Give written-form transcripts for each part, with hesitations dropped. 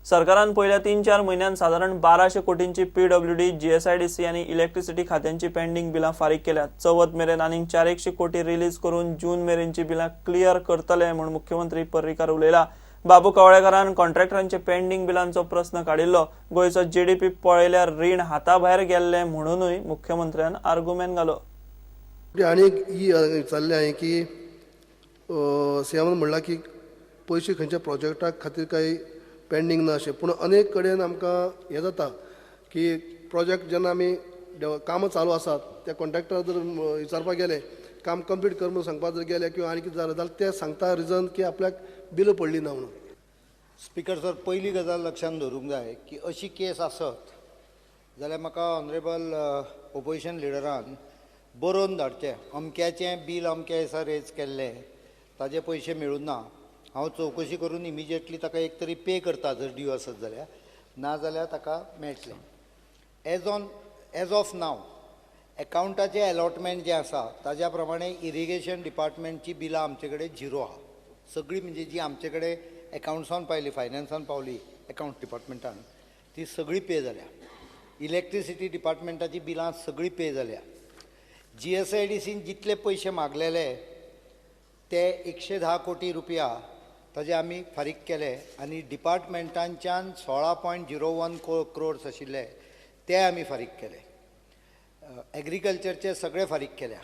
सरकारान पयल्या 3-4 म्हयन्यांत सादारण 1200 कोटींची पीडब्ल्यूडी, जीएसआयडीसी आनी इलेक्ट्रिसिटी खात्यांची पेंडींग बिलां फारीक केल्यात. चवथ मेरेन आनीक 400 कोटी रिलीज करून जून मेरेनची बिलां क्लियर करतले म्हूण मुख्यमंत्री पर्रीकार उलयला. बाबू कवळेकारान कॉन्ट्रॅक्टरांचे पेंडींग बिलांचो प्रस्न काडिल्लो. गोंयचो जीडीपी पळयल्यार रीण हाताभायर गेल्लें म्हणूनय मुख्यमंत्र्यान आर्गुमेंट घालो. आनी ही विचारलें हांवें की सीएमान म्हणलां की पयशे खंयच्या प्रोजेक्टा खातीर कांय पेंडींग ना अशें, पूण अनेक कडेन आमकां हें जाता की प्रोजेक्ट जेन्ना आमी कामां चालू आसात त्या कॉन्ट्रॅक्टर जर विचारपाक गेले, काम कंप्लीट कर म्हणून सांगपाक जर गेले किंवा आनी कितें जालें जाल्यार ते सांगता रिजन की आपल्याक बिलां पडलीं ना म्हणून. स्पिकर सर, पयली गजाल लक्षांत दवरूंक जाय की अशी केस आसत जाल्यार म्हाका ऑनरेबल ओपोजिशन लिडरान बरोवन धाडचें, अमक्याचें बील अमक्या दिसा रेज केल्लें, ताजे पयशे मेळूं ना, हांव चवकशी करून इमिजिएटली ताका एक तरी पे करता जर ड्यू आसत जाल्यार, ना जाल्यार ताका मेळटलें. एज ऑफ नाव एकावंटाचें एलॉटमेंट जें आसा ताज्या प्रमाणे इरिगेशन डिपार्टमेंटची बिलां आमचे कडेन झिरो आहा सगळीं, म्हणजे जी आमचे कडेन एकावंट्सान पावली, फायनान्सान पावली, एकावंट डिपार्टमेंटान ती सगळी पे जाल्या. इलेक्ट्रिसिटी डिपार्टमेंटाची बिलां सगळीं पे जाल्या. जीएसआयडीसीन जितले पयशे मागलेले ते 110 कोटी रुपया ताजे आमी फारीक केले आनी डिपार्टमेंटांच्यान 16.01 क्रोड्स आशिल्ले ते आमी फारीक केले. एग्रीकल्चरचे सगळे फारीक केल्या.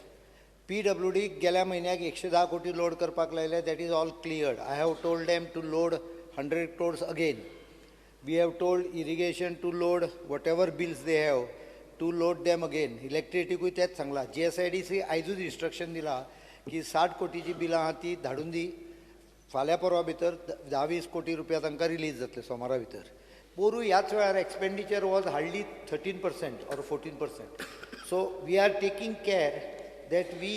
पीडब्ल्यूडी गेल्या म्हयन्याक 110 कोटी लोड करपाक लायले, that is all cleared. I have told them to load 100 crores again. We have told irrigation to load whatever bills they have to load them again. इलेक्ट्रिसिटीकूय तेंच सांगलां. जीएसआयडीसी आयजूच इन्स्ट्रक्शन दिलां की 60 कोटीची बिलां आहा ती धाडून दी, फाल्यां परवा भितर 10-20 कोटी रुपया तांकां रिलीज जातले सोमारा भितर. पोरूं ह्याच वेळार expenditure was hardly 13% or 14%. So we are taking care that we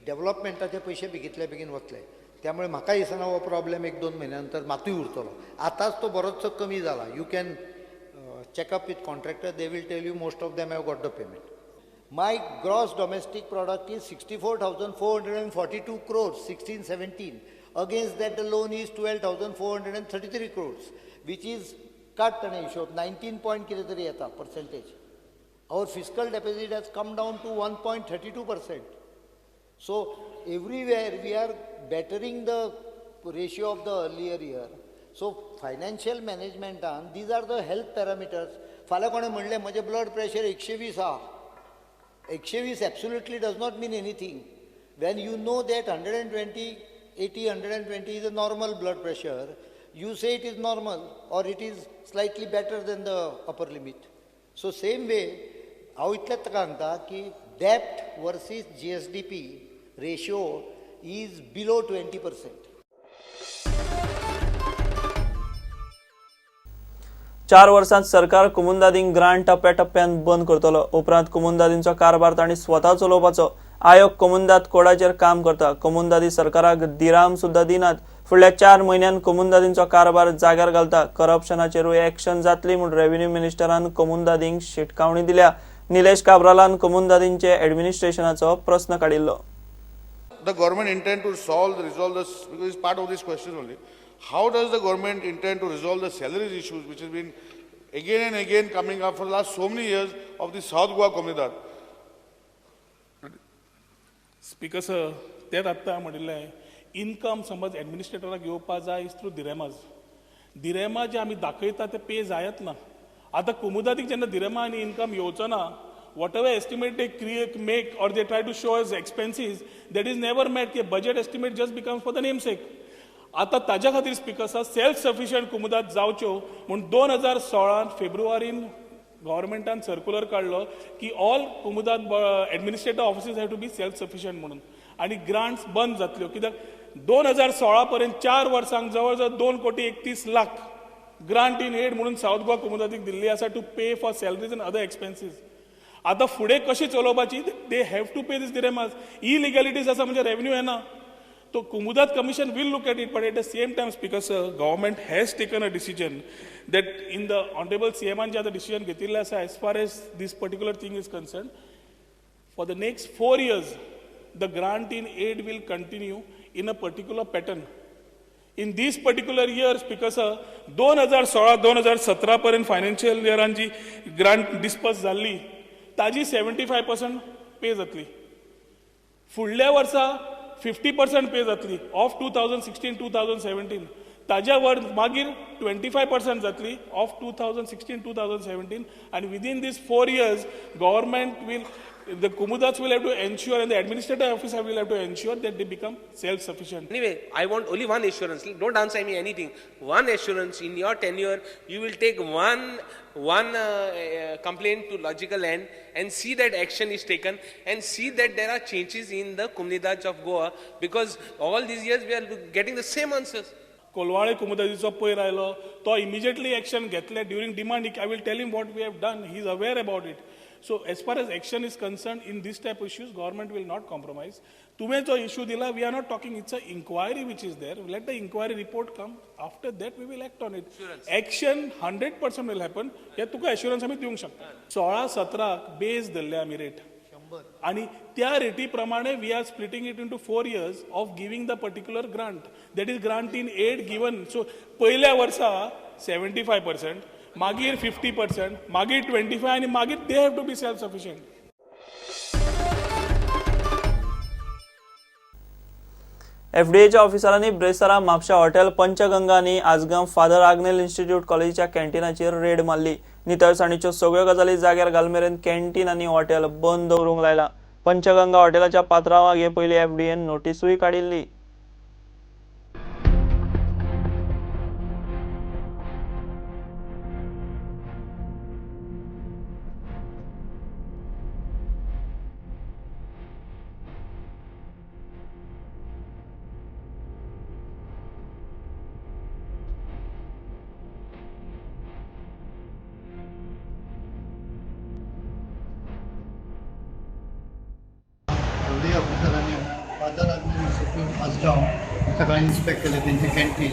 डेव्हलपमेंटाचे पयशे बेगींतले बेगीन वतले. त्यामुळे म्हाका दिसना हो प्रॉब्लेम 1-2 म्हयन्या नंतर मातूय उरतलो. आतांच तो बरोचसो कमी जाला. You can check up with contractor, they will tell you most of them have got the payment. My gross domestic product is 64,442 crores 16-17. Against that the loan is 12,433 crores, which is काड ताणें हिशोब 19 point कितें तरी येता percentage. Our fiscal deficit has come down to 1.32%. So everywhere we are bettering the ratio of the earlier year. So financial मॅनेजमेंटान these are the health parameters. फाल्यां कोणें म्हणलें म्हजें ब्लड प्रेशर 120 आहा, 120 absolutely does not mean anything. When you know that 120, 80, 120 is a normal blood pressure, you say it is normal or it is slightly better than the upper limit. So same way, हांव इतलेंच ताका सांगता की डेप्ट versus GSDP ratio is below 20%. 4 वर्सांत सरकार कुमुंदादींक grant टप्प्याटप्प्यान बंद करतलो. उपरांत कुमुंदादींचो कारभार तांणी स्वता चलोवपाचो. आयोग कोमुंदाद कोडाचेर काम करता. कोमुंदादी सरकाराक दिराम सुद्धा दिनात. फुडल्या 4 म्हयन्यांत कोमुंदादींचो कारभार जाग्यार घालता. करप्शनाचेरूय एक्शन जातली म्हूण रेव्हेन्यू मिनिस्टरान कोमुंदादींक शिटकावणी दिल्या. निलेश काब्रालान कोमुंदादींचे एडमिनिस्ट्रेशनाचो प्रस्न काडिल्लो. The government intend to resolve this, because it's part of this question only. How does the government intend to resolve the salaries issues, which has been again and again coming up for the last so many years of the South Goa Comunidade? Speaker sir, तेच आत्तां म्हणिल्लें, income समज एडमिनिस्ट्रेटराक येवपा जाय is through दिरेमाज. दिरेमा जे आमी दाखयता ते pay जायत ना. आतां कोमुदादीक जेन्ना दिरेमा आनी इनकम येवचो ना, whatever estimate they create make or they try to show as expenses that is never met. की budget estimate just becomes for the name sake. आतां ताज्या खातीर स्पिकर सर, सेल्फ सफिशियंट कोमुदाद जावच्यो म्हूण 2016 फेब्रुवारीन गव्हर्मेंटान सर्कुलर काडलो की all Comunidade administrative offices have to be self sufficient म्हणून, आनी grants बंद जातल्यो. कित्याक 2016 पर्यंत 4 वर्सांक जवळ जवळ 2,31,00,000 ग्रांट इन एड म्हणून सावथ गोवा कोमुदादीक दिल्ली आसा to pay for salaries and other expenses. आतां फुडें कशी चलोवपाची, they have to pay this दिरेमास. इलिगॅलिटीज आसा म्हणजे रेव्हेन्यू येना. So Comunidade Commission will look at it, but at the same time, Speaker sir, government has taken a decision that in the Honorable CM जे आतां decision घेतिल्लें आसा as far as this particular thing is concerned, for the next 4 years, the grant in aid will continue in a particular pattern. In this particular year, Speaker sir, 2016 2017 पर्यंत financial इयरान जी grant disperse जाल्ली ताजी 75% pay जातली. फुडल्या वर्सा 50% pay जातली of 2016 2017. ताज्या वर मागीर 25% जातली ऑफ 2016 2017. आनी within these 4 years government will, the Comunidades will have to ensure and the administrative officer will have to ensure that they become self-sufficient. Anyway, I want only one assurance. Don't answer me anything. One assurance: in your tenure, you will take one complaint to logical end and see that action is taken and see that there are changes in the Comunidades of Goa, because all these years we are getting the same answers. Colvale कुमुदादीचो पयर आयलो तो immediately action घेतले during demand. I will tell him what we have done. He is aware about it. So as far as action is concerned in this type issues, government will not compromise. तुवें जो issue दिला, we are not talking, it's a inquiry which is there. Let the inquiry report come, after that we will act on it. Action 100% will happen हे तुका assurance आमी दिवंक शकता. 16-17 बेज धरले आमी रेट आणि त्या रेटी प्रमाणे we are splitting it into 4 years of giving the particular grant, that is grant in aid given. So पयल्या वर्सा 75%, मागीर 50%, मागीर 25 आनी मागीर they have to be self sufficient. एफडीएच्या ऑफिसरांनी ब्रेस्तारा म्हापशा हॉटेल पंचगंगा आनी Ajgaon father Agnel institute कॉलेजीच्या कॅन्टीनाचेर red मारली. नितळसाणीच्यो सगळ्यो गजाली जाग्यार घाल मेरेन कॅन्टीन आनी हॉटेल बंद दवरूंक लायला. पंचगंगा हॉटेलाच्या पात्रांवाक हे पयलीं एफडीएन नोटीसूय काडिल्ली. फादर आग्नेल इन्स्टिट्यूट आसगांव सकाळी इन्स्पेक्ट केलें तेंचें कॅन्टीन.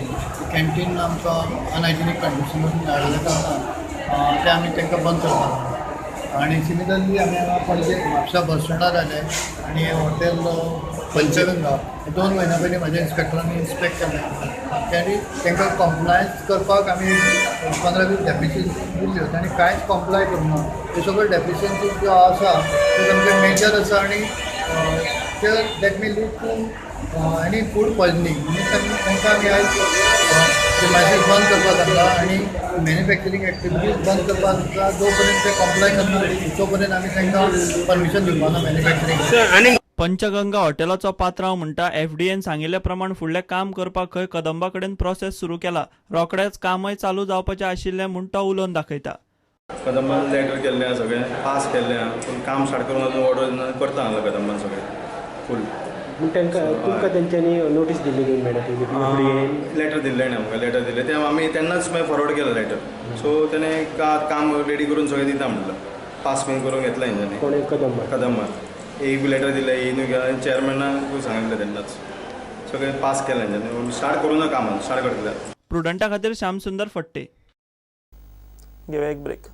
कॅन्टीन आमकां अनहायजिनीक कंडिशनान हाडलें कारणान तें आमी तांकां बंद करपाक. आनी सिमिलरली आमी हांगा पणजे म्हापसा बस स्टँडार आयले आनी हॉटेल पंचगंगा 2 म्हयन्या पयलीं म्हाज्या इन्स्पेक्टरांनी इन्स्पेक्ट केलें. आनी तांकां कॉम्प्लायन्स करपाक आमी 15-20 डेफिशियन्सी दिल्ल्यो, तांणी कांयच कॉम्प्लाय करूंक ना. त्यो सगळ्यो डेफिशियन्सी ज्यो आसा त्यो सामक्यो मेजर आसा आनी that may lead to any food poisoning. तांकां आमी आयज प्रिमायसीस बंद करपाक सांगला आनी मॅन्युफॅक्चरींग एक्टिविटीज बंद करपाक सांगला. जो पर्यंत ते कॉम्प्लाय करना तो पर्यंत आमी तांकां परमिशन दिवपाक ना मॅन्युफॅक्चरींग. पंचगंगा हॉटेलाचो पात्रांव म्हणटा एफडीएन सांगिल्ले प्रमाण फुडलें काम करपाक खंय कदंबा कडेन प्रोसेस सुरू केला. रोखडेंच कामय चालू जावपाचें आशिल्लें म्हूण तो उलोवन दाखयता. कदंबान लेटर केल्लें आहा, सगळें पास केल्लें आहा, पूण काम स्टार्ट करूंक अजून ऑर्डर करता हांगा कदंबान सगळें फूल. तांकां तुमकां तेंच्यांनी नोटीस दिल्ली दोन म्हयन्या लेटर दिल्लें न्ही आमकां, लेटर दिल्लें तें आमी तेन्नाच मागीर फॉरवर्ड केलें लेटर. सो तेणें काम रेडी करून सगळें दिता म्हणलें, पास बीन करून घेतलें हेंच्यांनी. कोणें? कदंबान. कदंबान एक लेटर दिलें, ही न्हू चेअरमॅनाक सांगिल्लें तेन्नाच, सगळें पास केलें हेंच्यांनी. स्टार्ट करूं ना काम, स्टार्ट करतले. प्रुडंटा खातीर श्यामसुंदर फट्टे. घेवया एक ब्रेक.